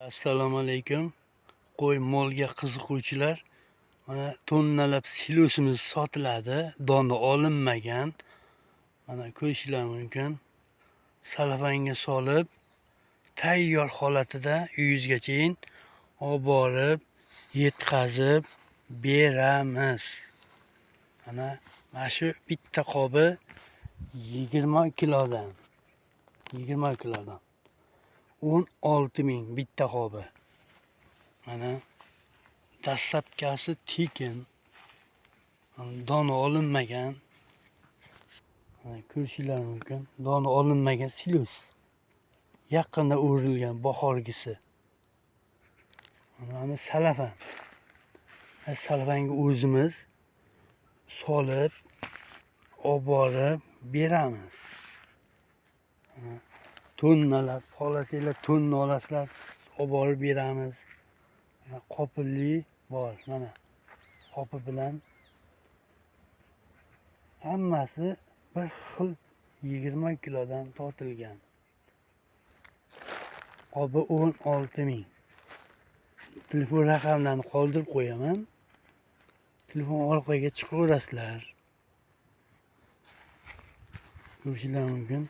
Assalomu alaykum. Qo'y molga qiziquvchilar, mana tonnalab silosimiz sotiladi. Doni olinmagan. Mana ko'rishinglar mumkin. Salafanga solib, tayyor holatida uyingizgachayin olib borib, yetkazib beramiz. Mana shu bitta qobi 20 kilodan. 20 kilodan. 16 ming bitta qobi. Mana dastlabkasi tekin. Doni olinmagan. Mana ko'rishinglar mumkin. Doni olinmagan silos. Yaqinda o'rilgan bahorgisi. Mana salafan. Salafanga o'zimiz solib olib borib beramiz. Tonnalab xohlasanglar tonna olasizlar, olib borib beramiz. Mana qopili bor, mana qopi bilan hammasi bir xil 20 kilodan tortilgan. Qobi 16 ming. Telefon raqamlarini qoldirib qo'yaman. Telefon orqaga chiqaverasizlar. Ko'rishinglar mumkin.